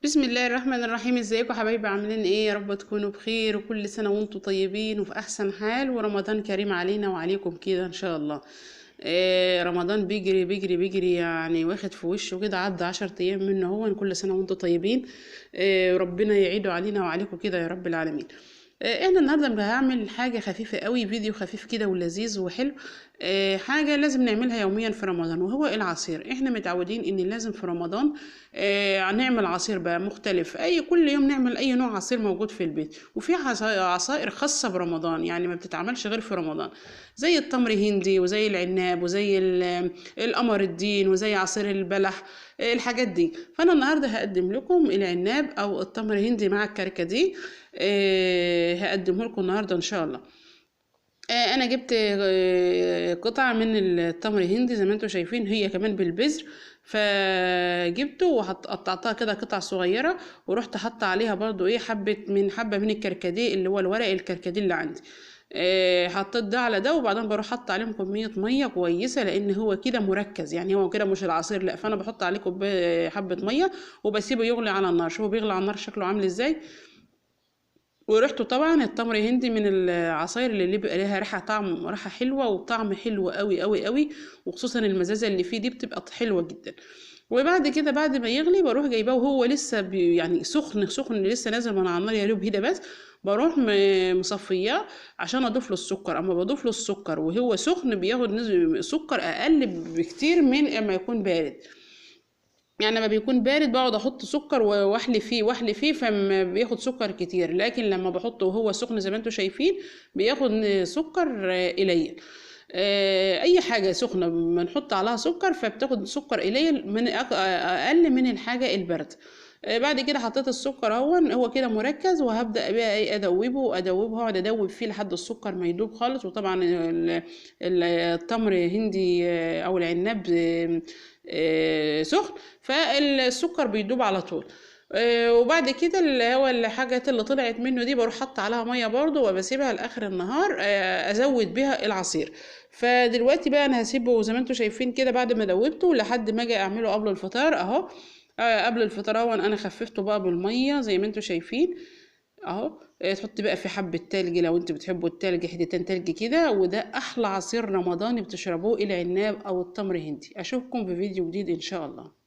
بسم الله الرحمن الرحيم. ازيكم حبايبي؟ عاملين ايه؟ يا رب تكونوا بخير، وكل سنة وانتم طيبين وفي احسن حال، ورمضان كريم علينا وعليكم كده ان شاء الله. رمضان بيجري بيجري بيجري، يعني واخد في وشه كده، عدى 10 ايام منه هو. كل سنة وانتم طيبين، ربنا يعيده علينا وعليكم كده يا رب العالمين. انا النهارده هعمل حاجة خفيفة قوي، فيديو خفيف كده ولذيذ وحلو، حاجة لازم نعملها يوميا في رمضان، وهو العصير. احنا متعودين ان لازم في رمضان نعمل عصير بقى مختلف، اي كل يوم نعمل اي نوع عصير موجود في البيت. وفي عصائر خاصة برمضان، يعني ما بتتعملش غير في رمضان، زي التمر هندي وزي العناب وزي القمر الدين وزي عصير البلح، الحاجات دي. فانا النهارده هقدم لكم العناب او التمر هندي مع الكركديه، هقدمه لكم النهارده ان شاء الله. انا جبت قطعه من التمر الهندي زي ما انتم شايفين، هي كمان بالبذر، فجبته وقطعتها كده قطع صغيرة، ورحت حاطه عليها برضو ايه حبه من الكركديه اللي هو الورق الكركديه اللي عندي، حطيت ده على ده، وبعدين بروح حاطه عليهم كمية مية كويسة، لان هو كده مركز، يعني هو كده مش العصير لا. فانا بحط عليه كوباية حبه مية وبسيبه يغلي على النار. شوفوا بيغلي على النار شكله عامل ازاي. وريحته طبعا التمر هندي من العصاير اللي بيبقى لها ريحه، طعم ريحه حلوة وطعم حلو قوي قوي قوي، وخصوصا المزازه اللي فيه دي بتبقى حلوة جدا. وبعد كده بعد ما يغلي بروح جايباه وهو لسه يعني سخن سخن لسه نازل من على النار يا دوب هنا بس، بروح مصفياه عشان اضيف له السكر. اما بضيف له السكر وهو سخن بياخد سكر اقل بكتير من اما يكون بارد. يعني لما بيكون بارد بقعد احط سكر واحلي فيه واحلي فيه، فما بياخد سكر كتير، لكن لما بحطه وهو سخن زي ما انتم شايفين بياخد سكر قليل. اي حاجة سخنة بنحط عليها سكر فبتاخد سكر قليل من اقل من الحاجة البارده. بعد كده حطيت السكر اهو، هو كده مركز، وهبدا بقى ايه ادوبة ادوبة، هقعد ادوب فيه لحد السكر ما يدوب خالص. وطبعا التمر هندي او العناب سخن فالسكر بيدوب على طول. وبعد كده اللي هو الحاجات اللي طلعت منه دي بروح حاطه عليها مية برضو وبسيبها لاخر النهار، ازود بيها العصير. فدلوقتي بقى انا هسيبه زي ما انتم شايفين كده بعد ما دوبته لحد ما اجي اعمله قبل الفطار اهو. قبل الفطار اهو انا خففته بقى بالمية زي ما انتم شايفين اهو. تحط بقى في حبه تلج لو انتوا بتحبوا التلج، حتتين تلج كده، وده احلى عصير رمضاني بتشربوه، العناب او التمر هندي. اشوفكم في فيديو جديد ان شاء الله.